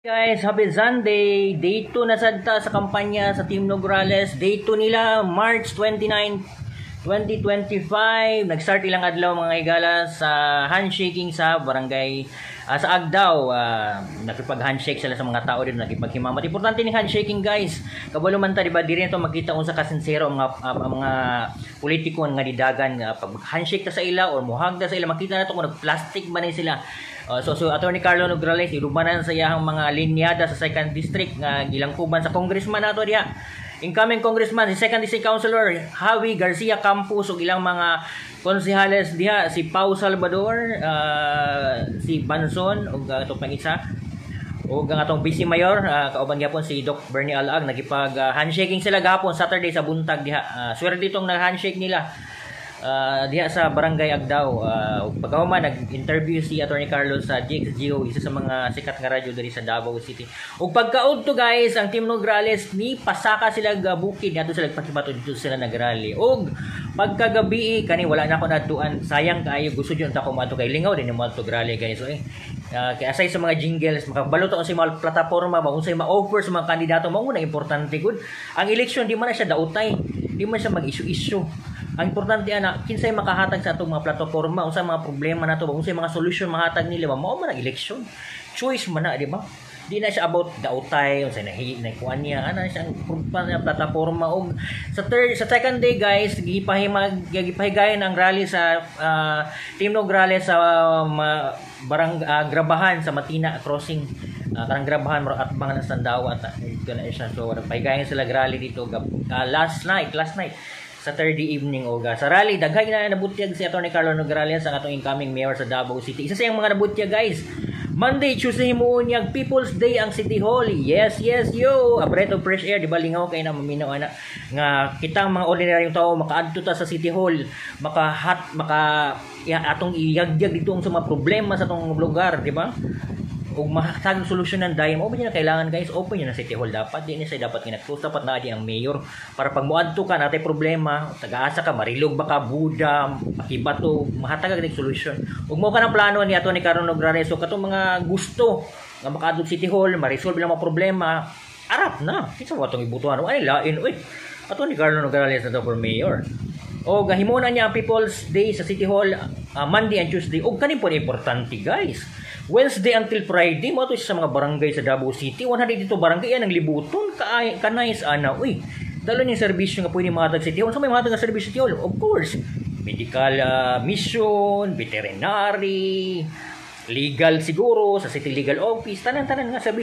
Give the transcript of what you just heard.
Guys, happy Sunday! Day 2 na sad ta sa kampanya sa Team Nograles. Day 2 nila, March 29, 2025. Nag-start ilang adlaw, mga higala, sa handshaking sa barangay sa Agdao. Nakipag-handshake sila sa mga tao dito, nakipaghimamat. Importante ning handshaking, guys. Kabalo man ta, di ba, diri to makita unsa ka sincero ang mga politiko nga didagan nga pag handshake ta sa ila or muhag ta sa ila, makita na to kung nag-plastic ba ni sila. So Attorney Carlo Nograles irubanan sa iyahang mga linyada sa second district nga gilangkuban sa congressman nato diha. Incoming congressman si second district councilor Javi Garcia Campos ug ilang mga konsehales diha, si Pau Salvador, si Banson ug ato pang isa ug ang atong vice mayor, kauban gyapon si Doc Bernie Alag. Nakipag handshaking sila gahapon Saturday sa buntag diha. Swerte itong nag-handshake nila diha sa Barangay Agdao. Pagkahuman, nag-interview si Attorney Carlos sa DXGO, isa sa mga sikat nga radyo diri sa Davao City. Ug pagkaudto, guys, ang Team Nograles ni pasaka sila ga bukid, adto sila nagpakibato, dito sila nagrally. Ug pagkagabi kani, wala na ako nadtuan, sayang kaayo, gusto jud ta ko moadto kay lingaw din mo adto rally, guys. So kay aside sa mga jingles, makabalo ta sa mga plataporma ba, unsay ma-offer sa mga kandidato, mao na importante gud. Ang eleksyon, di man na siya dautay, di man siya mag-issue-issue. Ang importante ana, kinsay makahatag sa atong mga plataporma, unsay mga problema nato, unsay mga solusyon mahatag nila ba, mao man ang eleksyon. Choice man na, di ba? Di na siya about dautay, unsay nahi na kuan niya, ana siya ang niya plataporma. Og sa third, sa second day, guys, gipahigayon ang rally sa Team Nograles sa barang grabahan sa Matina Crossing. Kanang grabahan mura atbang ng Sandawa ta dito na siya. So nagpahigayon sila rally dito last night, Saturday evening. Og sa rally, daghay na nabutyag si Attorney Carlo Nograles, ang atong incoming mayor sa Davao City. Isa sa iyang mga nabutyag, guys, Monday, Tuesday, himuon niyag People's Day ang City Hall. Yes, yo! A breath of fresh air, di ba, lingaw kay na maminaw ana nga kitang mga ordinaryong tao makaadto ta sa City Hall, makahat maka ya, atong iyagyag dito ang sa mga problema sa atong lugar, di ba? Ug mahatag solusyon ng dayon mo na kailangan, guys, open yun ang City Hall. Dapat di ni siya dapat nga close, dapat naa di ang mayor para pag moadto ka, natay problema, tagaasa ka, marilog ba ka, buda, pakibato, mahatag og solusyon. Ug mo kanang plano ni ato ni Carlo Nograles. So katong mga gusto nga makaadto City Hall, ma-resolve lang mga problema, arap na kinsa mo atong ibutuhan. Ay, lain uy, ato ni Carlo Nograles na to for mayor. O gahimuna niya ang People's Day sa City Hall Monday and Tuesday. Og kanin po importante, guys, Wednesday until Friday mo to sa mga barangay sa Davao City. 100 dito barangay yan ang libuton ka kanais ana uy. Dalo ni serbisyo nga pwede mahatag City Hall. Sa may mahatag nga serbisyo City Hall, of course, medical mission, veterinary, legal siguro sa City Legal Office, tanan-tanan nga serbisyo.